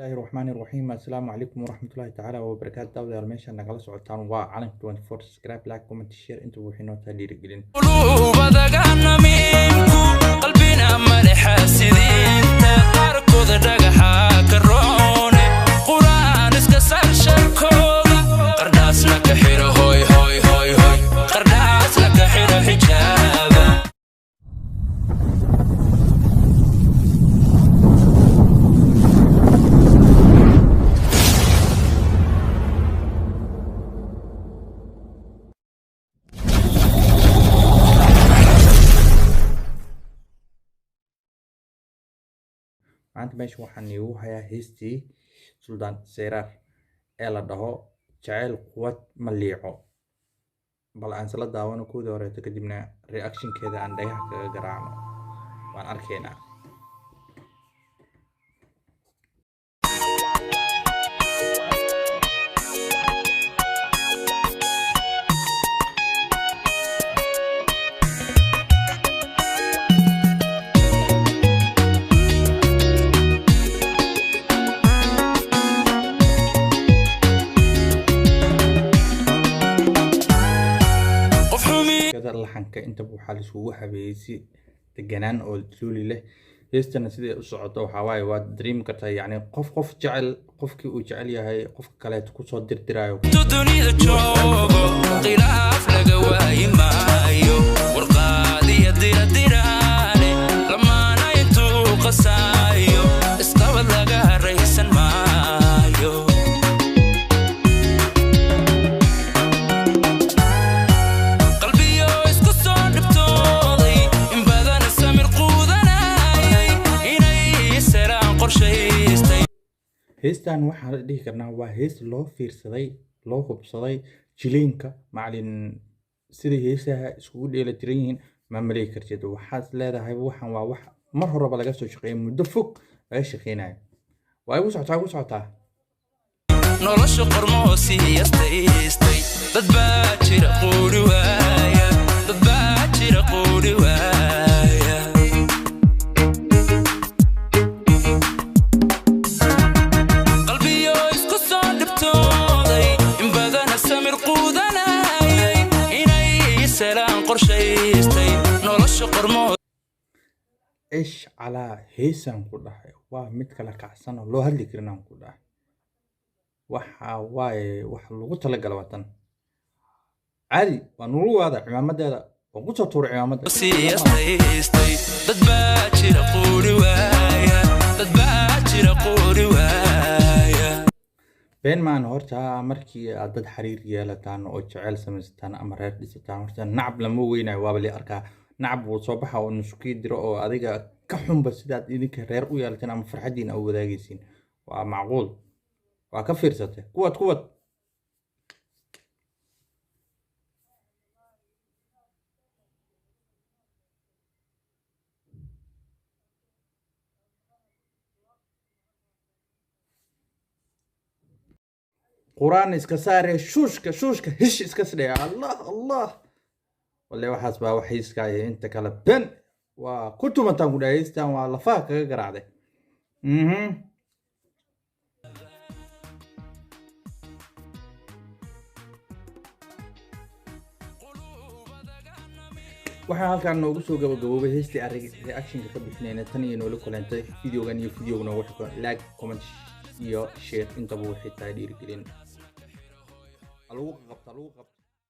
Bismillahi Raxmaani Raxiim. Assalaamu calaykum waraxmatullaahi tacaala wabarakaatu. Daawadayaal, meesha nagala socotaan waa Calanka 24. Subscribe, like, comment, share, intuba waxay noo tahay dhiirigelin. Quluubadaga namiimku qalbina madaxa sidiinta qaarkooda dhagaxa ka roone quraan iska saar sharkooda qardhaasna ka xiro hoy hoy hoy hoy qardhaasna ka xiro xijaaba. Maanta meesha waxaan iigu hayaa heestii Suldaan Seyraar ee la dhaho "Jacayl Quwad Ma Liico". Bal aan isla daawano koodii horeeto, kadibna reactionkeeda aan dhagaha kaga garaacno. Waan arkaynaa. Qof xumi Gada laxanka intaba waxaa laisugu habeeyey si deganaan oo luuli leh. Heestana siday u socoto waxaa waaye waad dareemi kartaa, yacni qof jecel, qofkii uu jecel yahay qofka kaleeto kusoo dirdiraayo. Intuu dunida joogo khilaaf laga waayi maayo warqaadiya diradiraane lamaana intuu qasaayo isqabad laga haraysan maayo. Qalbiyo isku soo dhibtooday in badan samir quudanayay inay seraan qorshaystay. Heestan waxaan la dhihi karnaa waa hees loo fiirsaday, loo hubsaday jiliinka macalin. Siday heesaha iskugu dheelitiran yihiin ma maley kartid. Waxaad leedahay waxan waa wax mar horeba laga soo shaqeeyay, muddo fog laga shaqeynayo. Waa igu socotaa, igu socotaa. Nolosha qormoo siyastaystay dad baa jira quuri waaya, dad baa jira quuri waaya. Qalbiyo isku soo dhibtooday in badana samir quudanayay inay selaan qorshaystay nolosha qormoo. Ish calaa heesaan ku dhahay, waa mid kala kacsan oo loo hadli karin aan ku dhahay. Waxa waaye wax lagu talagala watan caadi waa nulu waada cimaamadeeda waan kusoo tuuray cimaamadda. Siyastaystay dad baa jira quuri waaya, dad baa jira quuri waaya. Been maan horta, markii aad dad xiriir yeelataan oo jeceyl samaysataan ama reer dhisataan, horta nacab lama weynayo. Waaba la arkaa, nacab wuu soo baxa oo nuskii diro oo adiga ka xunba sidaad idinka reer u yeelateen ama farxaddiina u wadaagaysiin. Waa macquul, waa ka fiirsatay. Kuwad kuwad. Quraan iska saare, shuushka shuushka hish iska sidhaya. Allah Allah, walle waxaas baa wax hiiskaayo. Inta kale ben waa ku tumantaan ku dhahay. Heystan waa lafaha kaga garaacday. Waxaa halkaan noogu soo gabagaboobay heystii aan reactionka ka bixinayna. Tan iyo noola kulantay videogan iyo videoga noogu xigo, like, comment iyo share intaba waxay tahay dhiirigelin. Ha lagu qabta, lagu qabta.